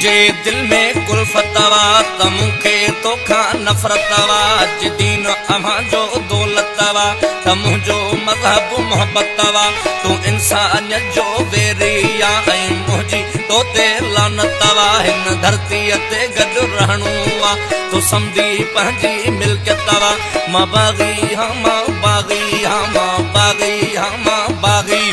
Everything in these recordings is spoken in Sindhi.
منهنجي دل ۾ ڪلفت وا ته مون کي توکان نفرت وا. اڄ دين اوهان جو دولت وا ته منهنجو مذهب محبت وا. تون انسانيت جو ويري آ ۽ منهنجي تو تي لعنت وا. هن ڌرتيء تي گڏ رهڻو آ، تو سمجهي پنهنجي ملڪيت وا. مان باغي هان، مان باغي هان، مان باغي هان، مان باغي.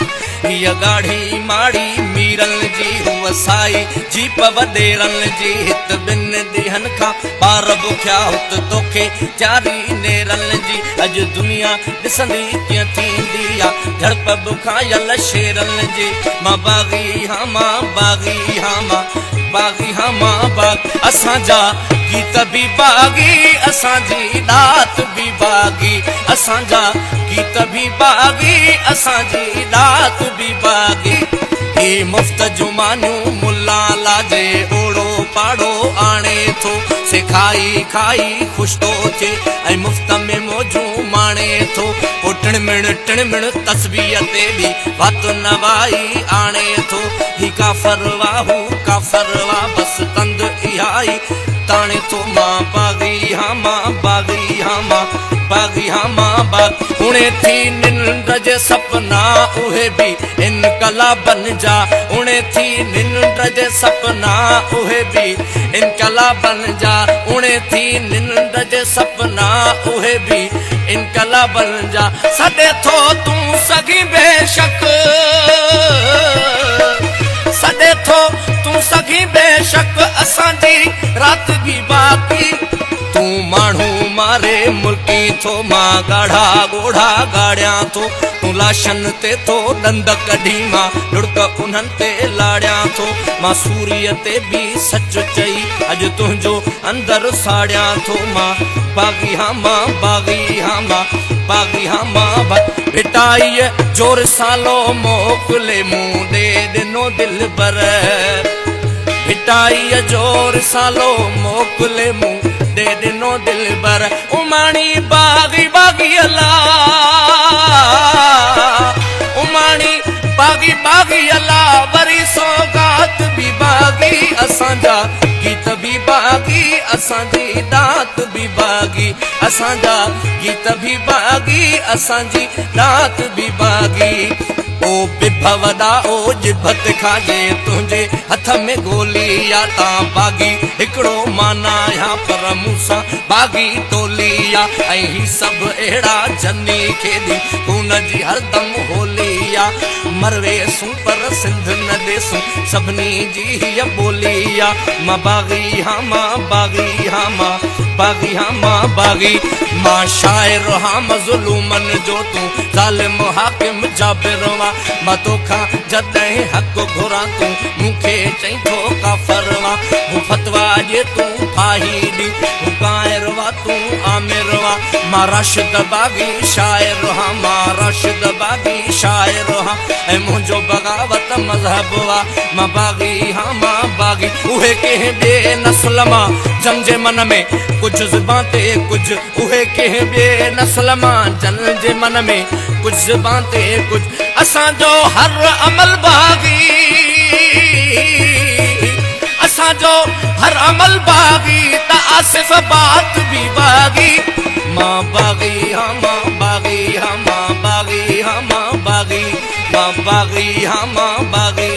هيء ڳاڙهي ماڙي ميرن جي، هوء سائي جيپ وڏيرن جي. هت ٻن ڏينهن کان ٻار بکيا، هت توکي تياري نيرن جي. اڄ دنيا ڏسندي ڪيئن ٿيندي آ جهڙپ بکايل شيرن جي. مان باغي هان، مان باغي هان، مان باغي هان، مان باغ. اسان جا گيت به باغي، اسان جي ڏات به باغي. اسان جا گيت به باغي، اسان جي ڏات به باغي. هي مفت جون مانيون ملا لاجي اوڙو پاڙو آڻي ٿو، سي کائي کائي خوش ٿو ٿئي ۽ مفت ۾ موجون ماڻي ٿو. پوء ٽڻمڻ ٽڻمڻ تسبيح تي به وات نوائي آڻي ٿو. هي ڪافر وا، هو ڪافر وا، بس تند اها ئي تاڻي ٿو. مان باغي هان، مان باغي هان، مان باغي هان، مان باغ. اڻي ٿي ننڊ جي سپنا اهي به انقلابن جا، اڻي ٿي ننڊ جي سپنا اهي به انقلابن جا، اڻي ٿي ننڊ جي سپنا اهي به انقلابن جا. سڏي ٿو تون سگهين بيشڪ، سڏي ٿو تون سگهين بيشڪ، اسان جي رات به باقي. تون ماڻهو ماري ملڪي ٿو، مان ڳاڙها ڳوڙها ڳاڙيان ٿو. تون لاشن تي ٿو ڏند ڪڍي، مان لڙڪ انهن تي لاڙيان ٿو. مان سوريء تي به سچ چئي اڄ تنهنجو اندر ساڙيان ٿو. مان باغي هان، مان باغي هان، مان باغي هان، مان. ڀٽائيء جو رسالو موڪلي مون ڏي ڏنو دلبر، ڀٽائيء جو رسالو موڪلي مون ڏي ڏنو دلبر. اماڻي باغي باغي الا، اماڻي باغي باغي الا، وري سوگات به باغي. اسان جا گيت به باغي، اسان جي ڏات به باغي. اسان جا گيت به باغي، اسان جي ڏات به باغي. او بڀ وڏا، او ڄڀ کاجي، تنهنجي هٿ ۾ گولي يا تان باغي هڪڙو مان آهيان، پر مون سان باغي ٽولي آ. ۽ هي سڀ اهڙا جني کيڏي خون جي هردم هولي آ. مرويسون پر سنڌ نه ڏيسون، سڀني جي هيء ٻولي آ. مان باغي هان، مان باغي هان، مان باغي هان، مان باغي. مان شاعر هان مظلومن جو، تون ظالم حاڪم جابر وا. مان توکان جڏهن حق گهران، تون مون کي چئين ٿو ڪافر وا. هو فتوا ڏي، تون ڦاهي ڏي، هو ڪائر وا، تون آمر وا. مان راشد باغي شاعر هان، مان راشد باغي شاعر هان، ۽ منهنجو بغاوت مذهب وا. مان باغي هان، مان باغي. اهي ڪنهن ٻئي نسل مان جن جي من ۾ ڪجهه زبان تي ڪجهه، اهي ڪنهن ٻئي نسل مان جن جي من ۾ ڪجهه زبان تي ڪجهه. اسان جو هر عمل باغي، اسان جو هر عمل باغي، ته آصف بات به باغي. مان باغي هان، مان باغي هان، مان باغي هان، مان باغي. مان باغي هان، مان باغي